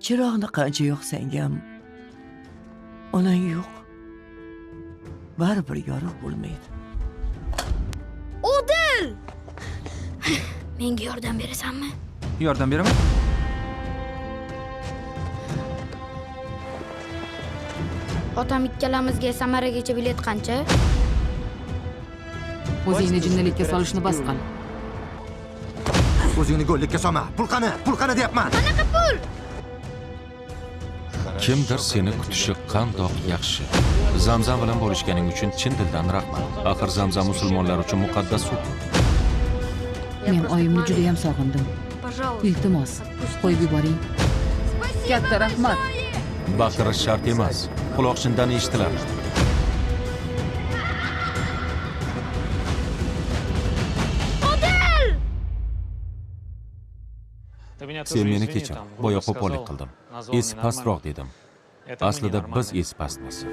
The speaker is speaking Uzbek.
Chiroqni qancha yoqsang ham onang yo'q. Baribir yorug' bo'lmaydi. Odil! Menga yordam berasanmi? Yordam beraman. Otam ikkalamizga Samaragacha bilet qancha? O'zingni jinnilikka solishni bas qil. O'zingni go'llikka solma. Pul qani? Pul qani deyapman. Qanaqa pul? Kimdir seni kutishi qandoq yaxshi. Zamzam bilan bo'lishganing uchun chin dildan rahmat. Axir Zamzam musulmonlar uchun muqaddas suv. Men oyimni juda ham sog'indim. Iltimos, qo'yib yuboring. Katta rahmat. Baqirish shart emas. Quloqchindan eshitiladi. Sen meni kechir. Boya qo'pollik qildim. Esi pastroq dedim. Aslida biz esi pastmiz.